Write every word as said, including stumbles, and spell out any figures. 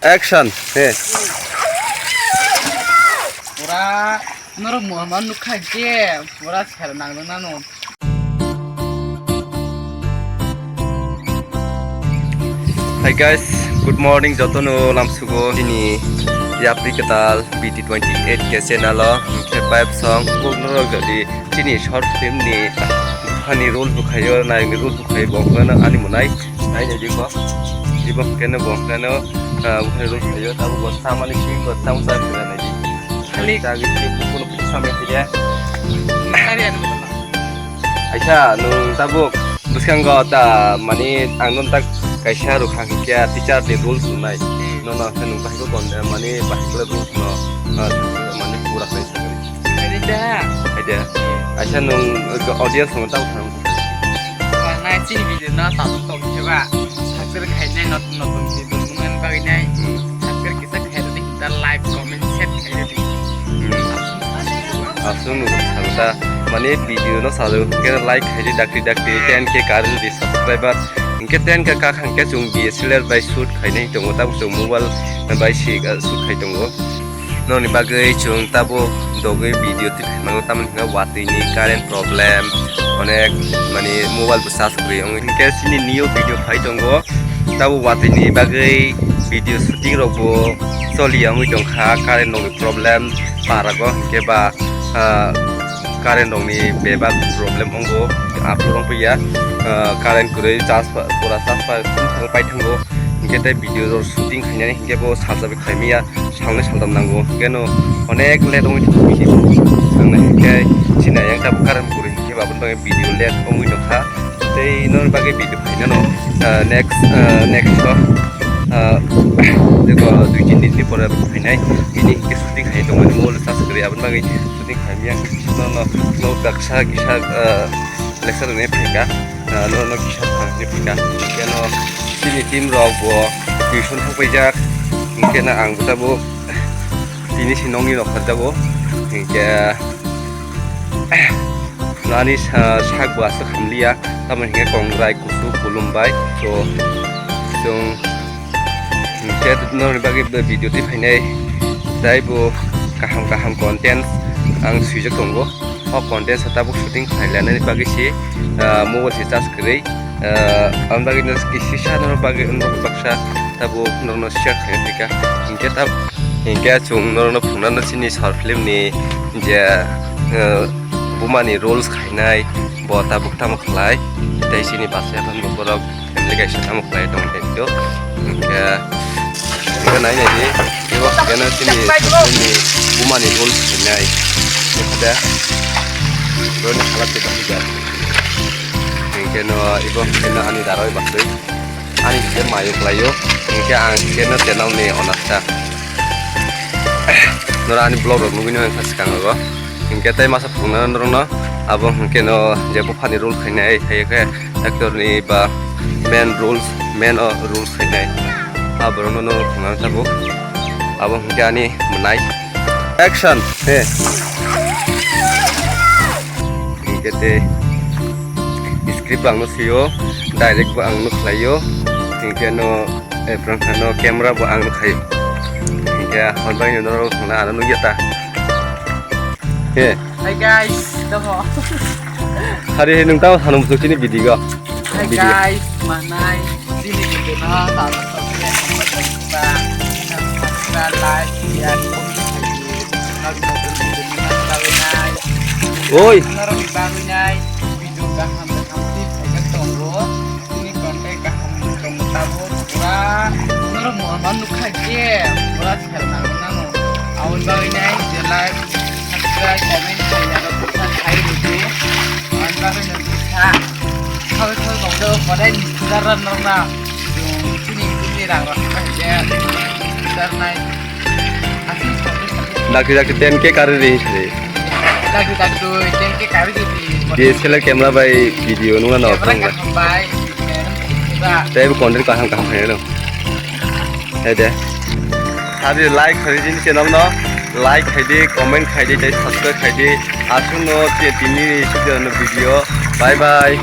Action. He. Pura norok muhamma nukha je pura sera nangdang nano. Hi guys, good morning jotono lamsugo. Tini yapri ketal B T twenty-eight ke channel o hingke vibe song buk norok jodi tini short film ni hani role bukhayo, nai role bukhayo, bongkano ani monai. Nai nai di bo. Di bo keno bo keno, ah, bo keno ruk thayo, tabuk bo samani si bo tamo sa kira nai di. Khali. Tagi si bo kono pisa me kira. Kari anu. Aisa, nung tabuk bwskango ta mani ang non tak kaisa ruk hang kya teacher ni rules nai. Hmm. No, no, nung bahai ko kon, mani bahai ko rules no, ah, mani pura kai sakari. Kari da. Aida. Aisa nung audience no tamo thang. Nai chini video no tabuk tong khe ba. Subscribe khainai not-, notun video nungan bagwi nai. Hmm. Subscribe kisa khairodi, hita like, comment, share khairodi. Hmm. Aswk nung sabta mane video no sajak khe like khaidi dakti dakti ten K karwi di subscriber. Hinkhe ten K kakhang khe chwng D S L R bai shoot khainai tongo, tabuk chwng mobile bai si, ah, shoot khai tongo. Noni bagwi chwng tabuk dogwi video twi phaimango, tamoni hwnkhe watwi ni current problem, onek mani mobile bo charge kwrwi wngwi. Hinkhe chini new video phai tongo, tabuk watwi ni bagwi video shooting rok bo choli ya wngwi tongkha, current rokni problem parago hinkhe ba, ah, current rokni bebak problem wngo, aphuru wngphiya, ah, current kwrwi charge pa, pura charge pa, pai thango, hinkhe tei video rok shooting khainani hinkhe bo salsa bai khaimaya. Salnwi saltam nango, keno onek late wngwi thango bini. Ang nai khe chini ayang tabuk current kwrwi hinkhe bo aboni bagwi video late wngwi tongkha. Tei norok bagwi video phainano, ah, next, ah, next o, ah, jebo dui tin din ni pore phainai. Bini hinkhe shooting khai tongmani mobile charge kwrwi aboni bagwi shooting khaimya. Nono nok daksa kisa, ah, lecture rwna phaikha. Ah, norok kisa thangwi phaikha. Keno chini team rok bo tuition thangpaijak. Hinkhe na ang bo tabuk tini si nokni rok kharjago. Hinkhe nani sa-, sak bo aswk hamliya. Tamoni hinkhe kongrai kusu kulum bai. So, chwng hinkhe norokni bagwi video twi phainai. Tei bo kaham kaham content ang swijak tongo. O content sa tabuk shooting khlai lanani bagwi se, ah, mobile se charge kwrwi. Ah, aboni bagwi no kisi sa norok bagwi norok baksa tabuk norokno share khlai phaikha. Hinkhe tab-, hinkhe chwng norokno phunuknano chini short film ni je, ah, buma ni roles khainai bo tabuk tamo khlai tei chini bachai aphano borok. Family kaisa tamo khlai tong tei to. Hinkhe, hinkhe nai nai di, ibo hinkhe no chini, chini buma ni role khainai. Hinkhe da, role ni khala te bahai da. Hinkhe no, ibo hinkhe no ani daroi bakoi. Ani hinkhe mayo khlaio. Hinkhe ang hinkhe no channel ni owner ta. Nora ani vlog rok nugui no wngkha swkang rogo. Hinkhe tei masa phunuknano norokno abo hinkhe no je buphani role khainai, hai khe actor ni ba main roles, main o roles khainai. Aborokno norok phunuknano tabuk. Abo hinkhe ani mwnai. Action! He. Hinkhe tei script bo ang no sio, direct bo ang no khlaio. Hinkhe no, eh, phrang kha no camera bo ang no khaio. Hinkhe hwnbai no norok thangna ano nugya ta. He. Hi guys, domo. Hari he nung tamo sanu musuk chini video. Hi video. Guys, manai, chini video no, tamo sokya, tamo sokya, tamo sokya, like, share, comment, like, norok notun video ni bagwi nai. Oi. Norok ni bagwi nai, video kaham kaham twi phaijak tongo. Chini content kaham tongo tabuk pura norok muhamma nukha je pura sera nangwi nango. Aboni bagwi nai je like, subscribe, comment khainai rok bwsa khai rwdi. Aboni bagwi no bwsa khaui khaui tongdo bodai ni puja rok norok na chini chini rang rok khai je puja rok nai. Dakti dakti ten K kari ri sari. Dakti dakti ten K kari ri. D S L R camera bai video nungna no. Camera kaham bai. Tei bo content kaham kaham khai no. Hai de. Sari like khai di channel no. Like khai di, comment khai di, tei subscribe khai di. Aswk no tini video. Bye bye.